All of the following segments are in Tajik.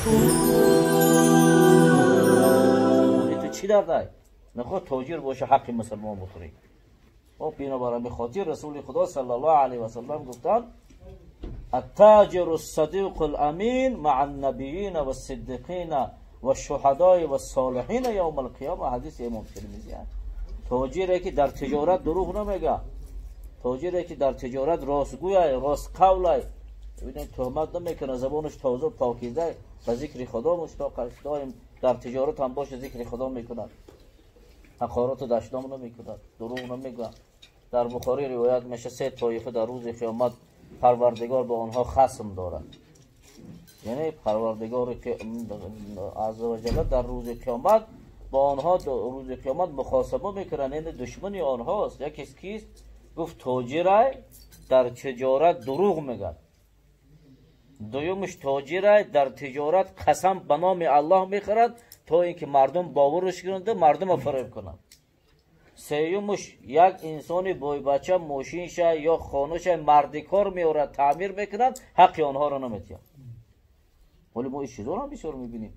Ту чӣ дардай? Нахоҳ тоҷир боша, ҳаққи мусулмон бихӯрӣ. О, бинобар ҳамин хотир Расули Худо саллаллоҳу алайҳи васаллам гуфтанд: التاجر الصديق الامين مع النبيين والصديقين والشهداء والصالحين يوم القيامة. حدیث امام ترمذی است. تاجری که در تجارت دروغ نمیگه، تاجری که در تجارت راستگوی، راست قول، ببینید تهمت نمیکنه، زبانش تازه و پاکیزه، به ذکر خدا مشتاق است، دائم در تجارت هم باشه ذکر خدا میکند، حقارت و دشنام نمیکند، دروغ نمیگه. در بخاری روایت میشه سه طایفه در روز قیامت پروردگار با آنها خصم دارد. یعنی پروردگار عز و جل در روز قیامت با آنها روز قیامت مخاصمه میکنند، یعنی دشمنی آنهاست. یکی کیست؟ گفت تاجر در تجارت دروغ میگه. دومش تاجر در تجارت قسم به نام الله میخورد تا اینکه مردم باورش کنند و مردم فریب کنند. سیومش یک انسانی بای بچه ماشین شه یا خانه شه مردکار میورد تعمیر میکنند، حق آنها را نمیتید. ولی ما این چیزا رو هم بسیار میبینیم.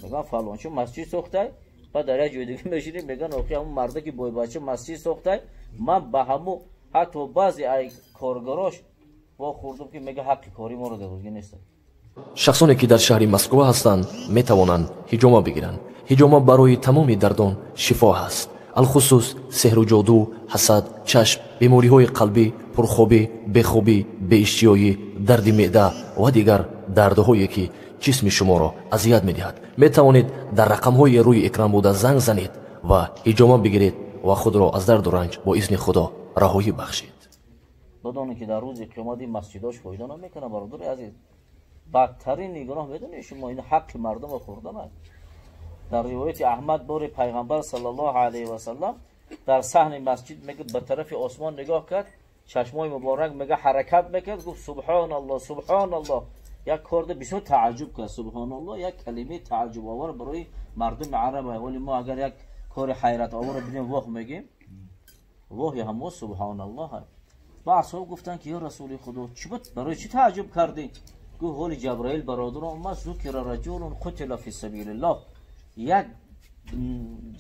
میگن فلانچه مسجد ساخته، بعد در یک جای دیگه میشینیم میگن آخه همون مرده که بای بچه مسجد ساخته، من به همون حتی بعضی ای کارگراش با خوردم که میگه حق کاری ما رو دیگه نیست. Шахсоне ки дар шаҳри Москва ҳастанд, метавонанд ҳиҷома бигиранд. Ҳиҷома барои тамоми дардон шифо ҳаст, алхусус сеҳру ҷоду, ҳасад, чашм, бемориҳои қалбӣ, пурхобӣ, бехобӣ, беиштиёӣ, дарди меъда ва дигар дардҳое ки ҷисми шуморо азият медиҳад. Метавонед дар рақамҳои рӯи экран буда занг занед ва ҳиҷома бигиред ва худро аз дарду ранҷ бо изни Худо раҳоӣ бахшед. Бидонед ки дар рӯзи қиёмат ин масҷидош фоида намекунад, бародари азиз. Бадтарин гуноҳ медонед шумо ин ҳаққи мардумро хӯрдан аст. Дар ривояти Аҳмад бори пайғамбар саллаллоҳу алайҳи васаллам дар саҳни масҷид мегӯяд ба тарафи осмон нигоҳ кард, чашмои муборак мега ҳаракат мекард, гуфт субҳоналлоҳ, субҳоналлоҳ. Як корда бисёр тааҷҷуб кард. Субҳоналлоҳ як калимаи тааҷҷубовар барои мардуми араб. Вале мо агар як кори ҳайратоварро бинем воҳ мегӯем, воҳи ҳамо субҳоналлоҳ. Баъзҳо гуфтанд ки ё Расули Худо, чӣ барои чӣ тааҷҷуб кардӣ? Гуфт ҳоли Ҷабраил бародарам омад, зукира раҷулун қутила фи сабилиллоҳ. Як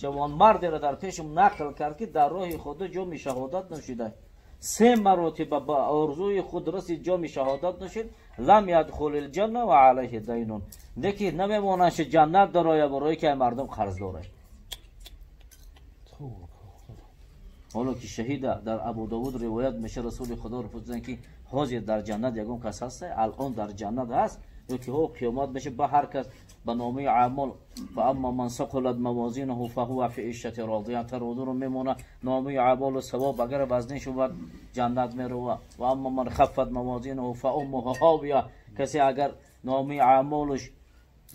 ҷавонмардеро дар пешам нақл кард ки дар роҳи Худо ҷоми шаҳодат нӯшида, се маротиба ба орзуи худ расид, ҷоми шаҳодат нӯшид. Лам ядхул алҷанна ва алайҳи дайнун, лекин намемонанд ки ҷаннат дарояд барое ки мардум қарз дорад. Ҳоло ки шаҳида дар Абу Давуд ривоят меша, Расули Худоро пурсиданд ки ҳозир дар ҷаннат ягон кас ҳаст? Алон дар ҷаннат ҳаст ё ки ҳо қиёмат меша ба ҳар кас ба номаи аъмол фаамма ман сақулат мавозинаҳу фаҳува фи ишати розия, тарозуро мемона номаи аъмолу савоб агар вазнин шувад ҷаннат мерава. Ва амма ман хаффат мавозинаҳу фауммуҳу ҳовия, касе агар номаи аъмолуш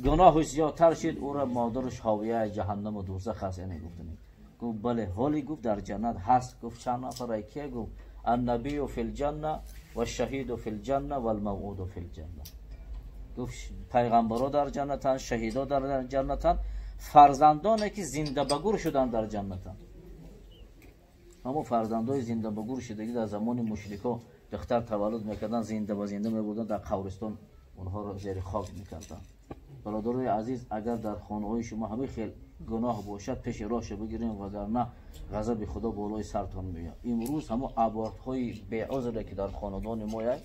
гуноҳуш зиёдтар шид, ӯро модаруш ҳовияи ҷаҳаннаму дӯзах аст. Яъне гуфтани гуфт бале, ҳоли гуфт дар ҷаннат ҳаст. Гуфт чанд нафар? Кия? Гуфт аннабию фи лҷанна вашшаҳиду фи лҷанна валмавъуду фи лҷанна. Гуфт пайғамбаро дар ҷаннатанд, шаҳидо дар ҷаннатанд, фарзандоне ки зинда ба гур шуданд дар ҷаннатанд. Ҳамон фарзандои зинда ба гур шудагӣ дар замони мушрико духтар таваллуд мекарданд, зинда ба зинда мебурданд дар қабристон, онҳоро зери хок мекарданд. Бародарои азиз, агар дар хонаҳои шумо ҳамин хел гуноҳ бошад, пеши роҳша бигирем, вагарна ғазаби Худо болои сартон меояд. Имрӯз ҳамон абортҳои беузре ки дар хонадони мо яд,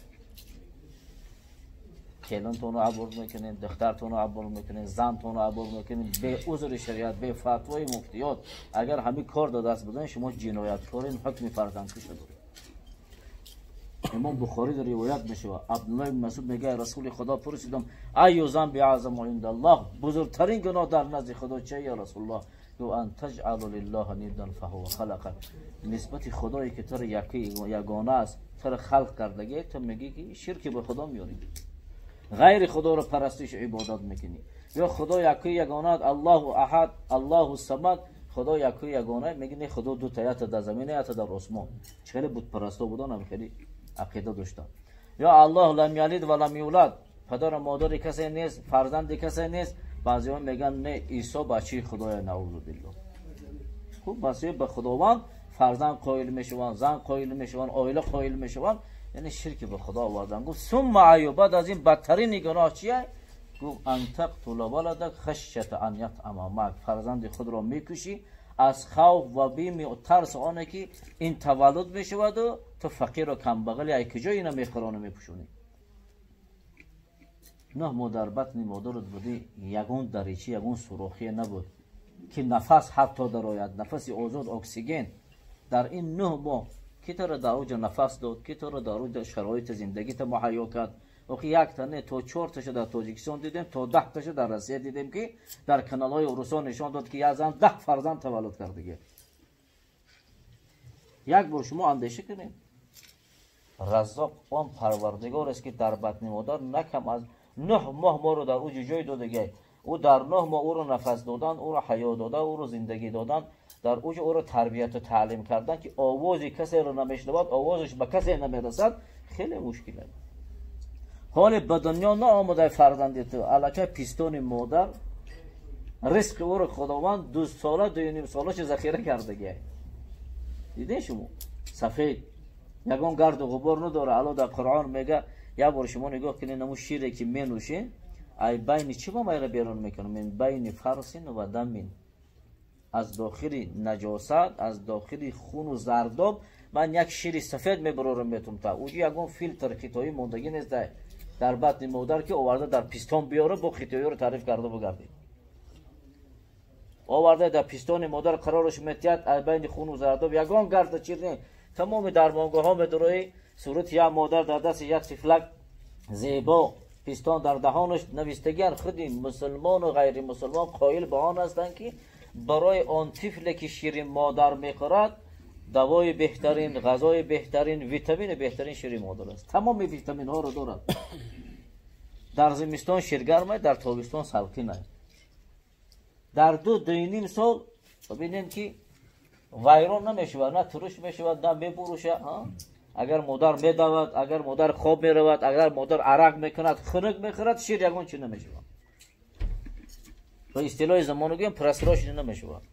келинтонро аборт мекунем, духтартонро аборт мекунем, зантонро аборт мекунем, беузри шариат, бефатвои муфтиёт. Агар ҳамин кор да даст бизанед, шумо ҷинояткорин, ҳукми фарзандкуша доред. Имом Бухорӣ дар ривоят мешавад, Абдуллоҳ ибн Масъуд мегӯяд Расули Худо пурсидам айю замби аъзаму индаллоҳ, бузургтарин гуноҳ дар назди Худо чӣ ё Расулуллоҳ? Гуфт ан таҷъалу лиллаҳи ниддан фаҳува халақа. Нисбати Худое ки туро ягона аст, туро халқ кардагӣ, ту мегӯӣ ки ширки ба Худо меорӣ, ғайри Худоро парастишу ибодат мекунӣ. Ё Худо якуи ягона, Аллоҳу аҳад, Аллоҳу самад, Худо якуи ягона, мегӯӣ не, Худо дута, ята дар замин, ята дар осмон. Чӣ хеле бутпарасто будан, ҳам хеле ақида доштанд. Ё Аллоҳ лам ялид ва лам юлад, падару модари касе нест, фарзанди касе нест. Баъзеҳо мегӯянд не, Исо бачаи Худоя, наузу биллоҳ. Хуб, баъзеҳо ба Худованд фарзанд қоил мешаванд, зан қоил мешаванд, оила қоил мешаванд, яъне ширки ба Худо овардан. Гуфт сумма аю, баъд аз ин бадтарин гуноҳ чия? Гуфт ан тақтула валадак хашята ан ятъама маак, фарзанди худро мекушӣ аз хавф ва бими тарс оне ки ин таваллуд мешаваду ту фақиру камбағали, ай куҷо ина мехӯрону мепӯшонӣ? 9 моҳ дар батни модарат будӣ, ягон даричи, ягон сурохие набуд ки нафас ҳатто дарояд, нафаси озод, оксиген. Дар ин 9 моҳ ки туро дар оҷа нафас дод, ки туро дар оҷа шароити зиндагита муҳайё кард? Охи якта не, то 4 таша дар Тоҷикистон дидем, то 10 таша дар Россия дидем, ки дар каналҳои урусон нишон дод, ки як зан 10 фарзанд таваллуд кардиге. Як бор шумо андеша кунед, Раззоқ он Парвардигор аст, ки дар батни модар на кам аз 9 моҳ моро дар уҷи ҷой додагиай. Ӯ дар 9 моҳ ӯро нафас додан, ӯро ҳаё додан, ӯро зиндагӣ додан, дар уҷи ӯро тарбияту таълим кардан, ки овози касеро намешнавад, овозаш ба касе намерасад, хеле мушкил аст. Ҳоле ба дунё наомадай фарзанди ту, аллакай пистони модар ризқи ӯро Худованд 2 сола, 2.5 солаша захира кардагиай. Дидем шумо? Сафед, ягон гарду ғубор надора. Алло дар Қуръон мега, як бор шумо нигоҳ кунед, наму шире ки менӯшед, ай байни чӣ ма майра берун мекунам? Мин байни фарсин ва дамин, аз дохили наҷосат, аз дохили хуну зардоб ман як шири сафед мебарорам метум та. Уҷи ягон филтр хитоӣ мондагӣ нест дар батни модар, ки оварда дар пистон биёра, бо хитоиро таъриф карда бугардид. Оварда дар пистони модар қарораш метиҳад, ай байни хуну зардоб ягон гарда чир не. Тамоми дармонгоҳҳо медурои, сурати як модар дар дасти як тифлак зебо, пистон дар даҳонаш, навистагиан худи мусулмону ғайри мусулмон қоил ба он ҳастанд, ки барои он тифле ки шири модар мехӯрад, давои беҳтарин, ғазои беҳтарин, витамини беҳтарин шири модар аст. Тамоми витаминҳоро дорад. Дар зимистон ширгарм аст, дар тобистон салқин аст. Дар 2-2.5 сол бибинем, ки вайрон намешавад, на туруш мешавад, на мебуруша. Агар модар медавад, агар модар хоб меравад, агар модар арақ мекунад, хунук мехӯрад, шир ягон чи намешавад. Ба истилоҳи замону гӯем, просроченный намешавад.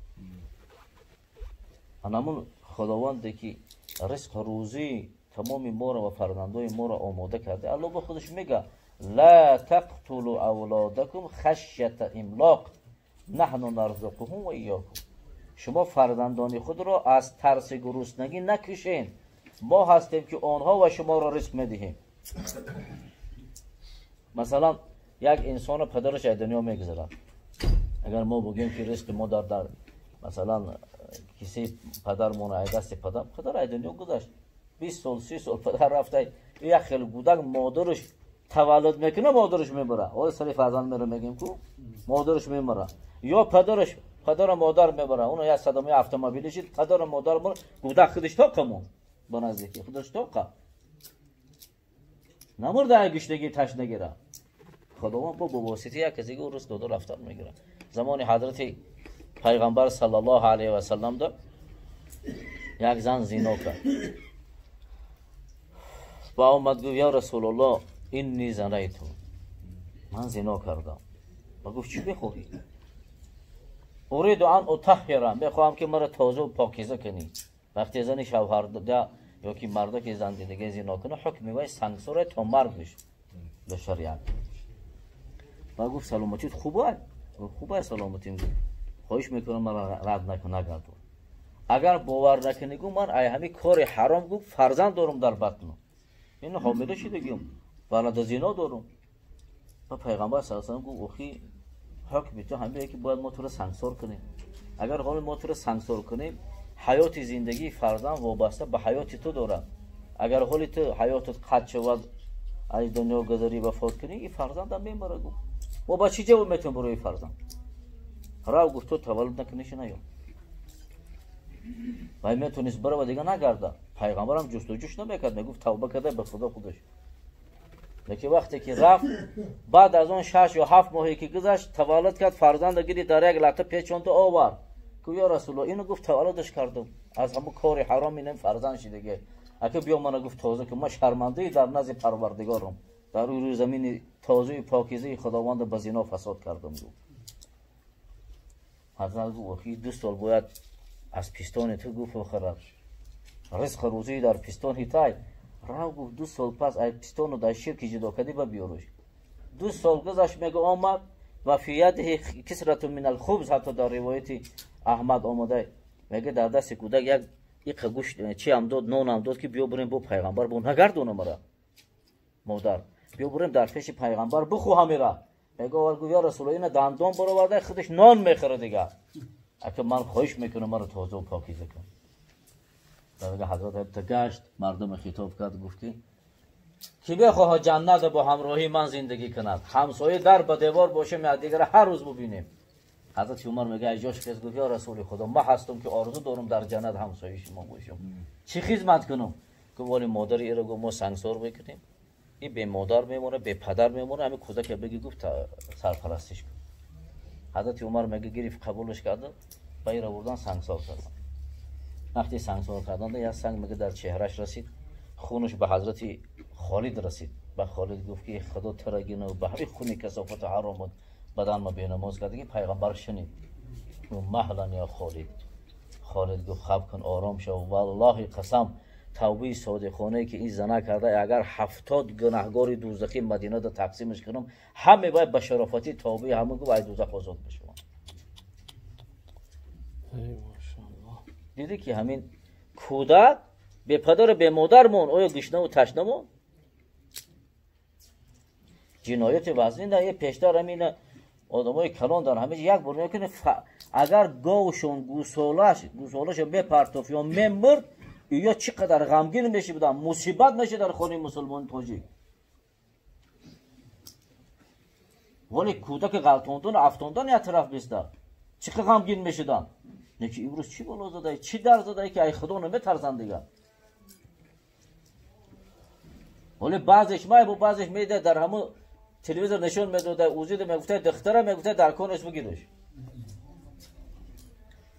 Анамун Худованде ки ризқ рӯзии тамоми моро ва фарзандои моро омода карда, Аллоҳ ба худаш мега: ла тақтулу авлодакум хашята имлоқ наҳну нарзуқуҳум ва иёкум. Шумо фарзандони худро аз тарси гуруснагӣ накушен, мо ҳастем ки онҳо ва шуморо ризқ медиҳем. Масалан, як инсоно падараш аз дунё мегузарад. Агар мо бигӯем, ки ризқи мо дар масалан кисаи падармон, ай дасти падар, падар аз дунё гузашт, 20 сол, 30 сол падар рафта, як хел гудак модараш таваллуд мекунад, модараш мебара. Ҳоло сари фарзанд мера мегӯем ку, модараш мемара. Ё падараш, падару модар мебара. Уно як садамаи автомобилӣ шид, падару модар мур, гудак худаш тоқа монд, ба наздикӣ худаш тоқа. Намурда ай гушнагӣ ташнагира. Худованд бо воситаи як касе ӯ ризқ дода рафтан мегирад. Замони ҳазрати пайғамбар саллаллоҳу алайҳи васаллам да як зан зино кард. Ва омад гуфт: я Расулуллоҳ, инни занайту, ман зино кардам. Ва гуфт: чӣ мехоҳӣ? Уриду ан утаҳҳира, мехоҳам ки маро тоза ва покиза кунӣ. Вақте зани шавҳар да ё ки марда ки зан дидаге зино кунад, ҳукми вай сангсор то марг мешавад ба шариат. Ва гуфт: саломатит хуб аст? Хуб аст саломатим. Гуфт: хоҳиш мекунам маро рад накун, нагардон. Агар бовар накунӣ, гуфт, ман ай ҳами кори ҳаром, гуфт, фарзанд дорам дар батну, ин ҳомила шидагим, валада зино дорам. Ва пайғамбар саллаллоҳу алайҳи васаллам гуфт: охи ҳукми ту ҳамине ки бояд мо туро сангсор кунем. Агар ҳоло мо туро сангсор кунем, ҳаёти зиндагии фарзанд вобаста ба ҳаёти ту дорад. Агар ҳоли ту ҳаётат қатъ шавад, аз дунё гузарӣ, вафот кунӣ, ин фарзандам мемарад. Гуфт: мо ба чӣ ҷавоб метавонем барои фарзанд? Рав, гуфт, ту таваллуд накуниша наё. Вай метавонист барава, дига нагарда. Пайғамбарам ҷустуҷӯш намекард, мегуфт тавба карда ба Худо худаш. Лекин вақте ки рафт, баъд аз он 6 ё 7 моҳе ки гузашт, таваллуд кард, фарзанда гирифт, дар як лата печонда овард. Гуфт: ё Расулуллоҳ, инро гуфт таваллудаш кардам, аз ҳамон кори ҳаром инам фарзанд шидаге. Ака биё мана, гуфт, тоза ки ман шармандаи дар назди Парвардигорам, дар рӯи замини тозаи покизаи Худованд ба зино фасод кардам. Гуфт ҳазрат, гуфт: охи 2 сол бояд аз пистони ту, гуфт, бихӯрад, ризқу рӯзии дар пистони тай. Рав, гуфт, 2 сол пас ай пистону дар шир ки ҷудо кардӣ ба биёрӯш. 2 сол гузашт мега омад ва фи ядиҳи кисрату мин алхубз, ҳатто дар ривояти Аҳмад омада мега дар дасти кӯдак як иқа гӯшт чи ҳам дод, нон ҳам дод, ки биё бурем бо пайғамбар, бо нагардона мара модар, биё бурем дар пеши пайғамбар бихӯ ҳамира. Мега овард, гуфт ё Расулуллоҳ, ина дандон бароварда, худаш нон мехӯра дигар, ака ман хоҳиш мекунам маро тоза ва покиза кун. Мега ҳазрат гашт, мардум хитоб кард, гуфт ки ки бихоҳад ҷаннат бо ҳамроҳии ман зиндагӣ кунад, ҳамсоя дар ба девор бошем, якдигарро ҳар рӯз бубинем. Ҳазрати Умар мега аз ҷош хез, гуфт ё Расули Худо, ман ҳастам ки орзу дорам дар ҷаннат ҳамсояи шумо бошам, чӣ хизмат кунам? Гуфт вале модари иро гуфт мо сангсор мекунем, ин бемодар мемонад, бепадар мемонад, ҳамин кӯдаке бигӣ гуфт сарпарастиш кун. Ҳазрати Умар мега гирифт, қабулаш кард, ба иро бурдан сангсор кардан. Вақти сангсор кардан як санг мега дар чеҳраш расид, хунаш ба ҳазрати Холид расид. Ба Холид гуфт ки Худо туро гина ба ҳамин хуни касофату ҳаром бадан ма бенамоз кард. Ки пайғамбар шунид, гуфт маҳлан ё Холид. Холид гуфт хаб кун, ором шав, валлоҳи қасам, тавбаи содиқонае ки ин зана карда, агар 70 гунаҳгори дӯзахи Мадинада тақсимаш кунам, ҳаме бояд ба шарофати тавбаи ҳамон гуфт ай дӯзах озод бишавам. Дидӣ ки ҳамин кӯдак бепадару бемодар мон, оё гушнаву ташна мон? Ҷинояти вазнин е пештар ҳамина одамои калон дар ҳамеҷ як бор мекунад, агар говшон гусолашо мепартофт ё мемурд, ё чӣ қадар ғамгин мешуданд, мусибат мешуд дар хонаи мусулмони тоҷик. Вале кӯдаки ғалтондан афтондан як тараф биста, чӣ қадар ғамгин мешуданд. Не ки имрӯз чӣ бало задае, чӣ дар задае ки ай Худо наметарсанд дигар. Вале баъзеш май бо баъзеш медиҳад дар ҳамон телевизор нишон медода, узида мегуфта, духтара мегуфта дар конаш бигираш.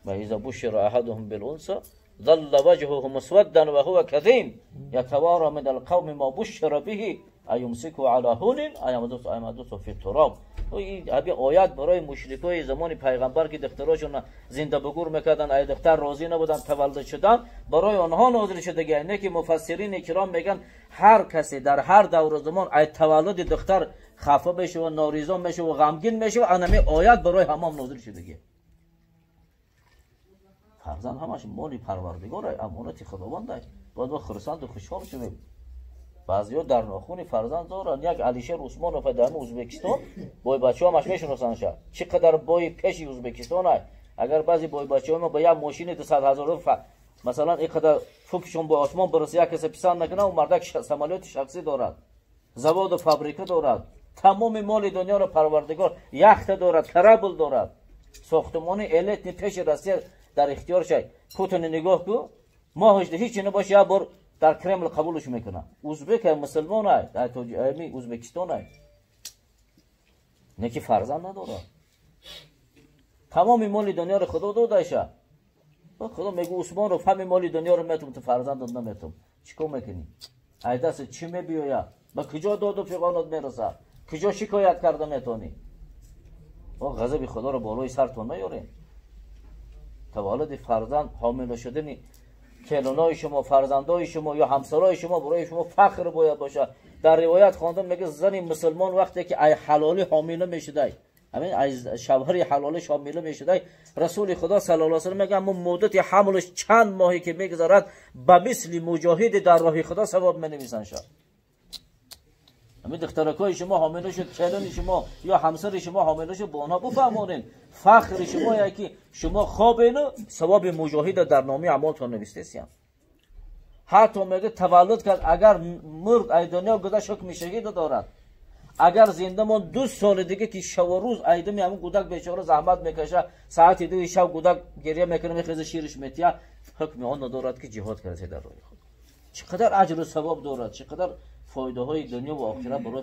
Ва иза бушира аҳадуҳум билунса ظل وجهه مسودا وهو كظيم يتوارى من القوم ما بشر به أيمسكه على هون أيمدسه في التراب. ҳамин оят барои мушрикои замони пайғамбар ки духтарошон зинда ба гур мекарданд, ай духтар розӣ набуданд таваллуд шудан, барои онҳо нозил шудагӣ. Не ки муфассирини киром мегӯянд ҳар касе дар ҳар давру замон ай таваллуди духтар хафа мешава, норизо мешава, ғамгин мешава, анами оят барои ҳамон нозил шудагӣ. Фарзанд ҳамаш моли Парвардигор, амонати Худованд аст, бояд мо хурсанду хушҳол шавем. Баъзеҳо дар нохуни фарзанд доранд. Як Алишер Усмонов дар Ӯзбекистон бойбачаҳо ҳамаш мешиносанд, чӣ қадар бои пеши Ӯзбекистон аст. Агар баъзе бойбачаҳои мо ба як мошини 200 ҳазор масалан ин қадар фукшон бо осмон бираса, як каса писанд накунад, у мардак самолёти шахсӣ дорад, заводу фабрика дорад, тамоми моли дунёро Парвардигор, яхта дорад, корабль дорад, сохтмони элитни пеши Россия дар ихтиёр шай. Путин нигоҳ ку, моҳаш ҳеч набошад, як бор дар Кремл қабулш мекунад. Ӯзбек мусулмон ай, ами Ӯзбекистон ай, не ки фарзанд надорад. Тамоми моли дунёро Худо додаша. Худо мегӯ Усмонов ҳами моли дунёро метум, ту фарзанд наметум. Чӣ кор мекунӣ? Ай даст чӣ мебиёяд? Ба куҷо доду фиғонот мерасад? Куҷо шикоят карда метавонӣ? О ғазаби Худоро болои сартон наёрем. Таваллуди фарзанд, ҳомила шудани келинои шумо, фарзандои шумо ё ҳамсарои шумо барои шумо фахр бояд бошад. Дар ривоят хондам мегӯяд зани мусулмон вақте ки ай ҳалолӣ ҳомила мешудай, ҳамин ай шавҳари ҳалолӣ ҳомила мешудай, Расули Худо саллаллоҳу алайҳи васаллам мегӯяд аммо муддати ҳамлаш чанд моҳе ки мегузарад, ба мисли муҷоҳиди дар роҳи Худо савоб менависанд шад. ҳамин духтаракҳои шумо ҳомила шуд, келини шумо ё ҳамсари шумо ҳомила шуд, бо онҳо бифаҳмонед фахри шумо е ки шумо хобену савоби муҷоҳида дар номи аъмолтон навистесиям. Ҳатто мегӯяд таваллуд кард, агар мурд ай дунё гузашт, ҳукми шаҳида дорад. Агар зинда монд 2 соли дига ки шаву рӯз айдами ҳамин кӯдак бечора заҳмат мекашад, саати 2 шаб кӯдак гиря мекунад, мехезад, шириш метиҳад, ҳукми он дорад ки ҷиҳод карда дар роҳи Худо. Чӣ қадар аҷру савоб дорад, чӣ қадар фоидаҳои дунё ва охират барои